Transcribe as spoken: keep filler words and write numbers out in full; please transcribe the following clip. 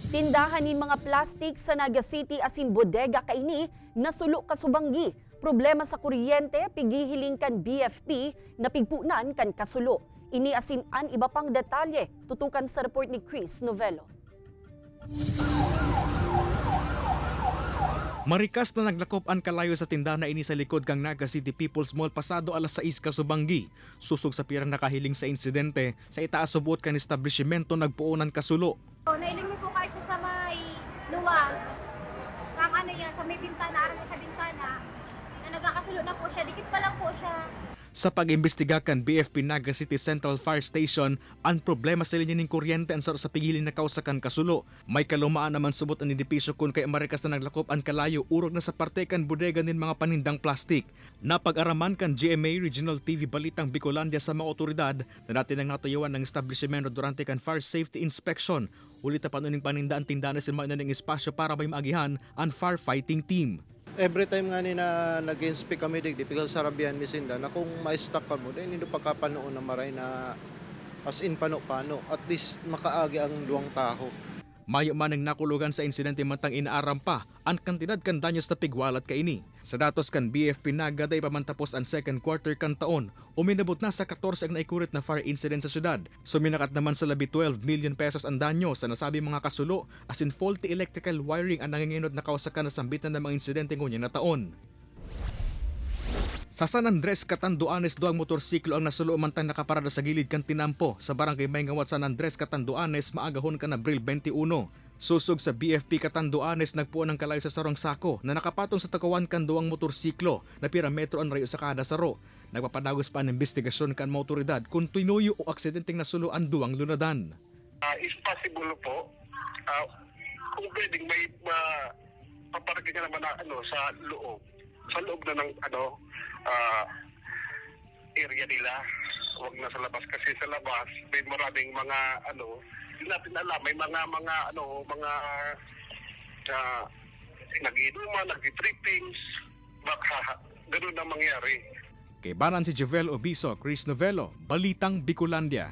Tindahan nin mga plastik sa Naga City asin bodega kaini nasulo kasubanggi. Problema sa kuryente, pighihiling kan B F P na pigpunan kan kasulo. Ini asin an iba pang detalye, tutukan sa report ni Chris Novello. Marikas na naglakop an kalayo sa tindahan na ini sa likod kan Naga City People's Mall pasado alas sais kasubanggi. Sosog sa pirang nakahiling sa insidente, sa itaas subot kan establisimento nagpoon an kasulo. So, nailing mi po kayo siya sa may luwas. Kang ano yan, sa may bintana, arang sa bintana, na nagkakasulo na po siya. Dikit pa lang po siya. Sa pag-imbestiga kan B F P Naga City Central Fire Station, an problema sa linya nin kuryente an saro sa pighiling na kausa kan kasulo. May kalumaan naman subot an edipisyo kun kaya marikas na naglakop an kalayo orog na sa parte kan bodega nin mga panindang plastik. Napag-araman kan G M A Regional T V Balitang Bicolandia sa mga otoridad na dati nang natuyawan ang establisimento durante kan fire safety inspection. Huli ta panuning paninda an tindahan na sinmayo na ning espasyo para may maagihan an firefighting team. Every time nga ni na nag-inspect kami digdi, pigal sarabihan mi sinda na kung ma-stuck kamo, dahil nindo pagkapanoon na maray na as in pano-pano, at least makaagi ang duwang taho. Mayo man ning nakulogan sa insidente mantang inaaram pa an kantidad kan danyos na pigwalat kaini. Sa datos kan B F P Naga, dai pa man tapos an second quarter kan taon, uminabot na sa katorse ang naikurit na fire incident sa syudad. Suminakat naman sa labi twelve million pesos an danyo sa nasabing mga kasulo, asin faulty electrical wiring an nanginginot na kausakan na sambitan na mga insidente ngunyan na taon. Sa San Andres, Catanduanes, duwang motorsiklo ang nasulo mantang nakaparada sa gilid kan tinampo sa barangay Maingawat, San Andres, Catanduanes, maagahon kan Abril twenty-one. Sosog sa B F P Catanduanes, nagpoon ang kalayo sa sarong sako na nakapatong sa tukawan kan duwang motorsiklo na pira metro an rayo sa kada saro. Nagpapadagos pa an imbestigasyon kan mga otoridad kun tinuyo o aksidenteng nasulo an duwang lunadan. Ah, is possible po. Ah, kung pwedeng may ma paparking ka naman na ano sa loob. Sa loob na ng ano ah, area nila. Wag na sa labas kasi sa labas may maraming mga ano, hindi natin alam, may mga mga ano, mga ah, nagiinuman, nagti-trippings, baka ganun ang mangyari. Kaibanan si Jovel Obiso, Chris Novello, Balitang Bicolandia.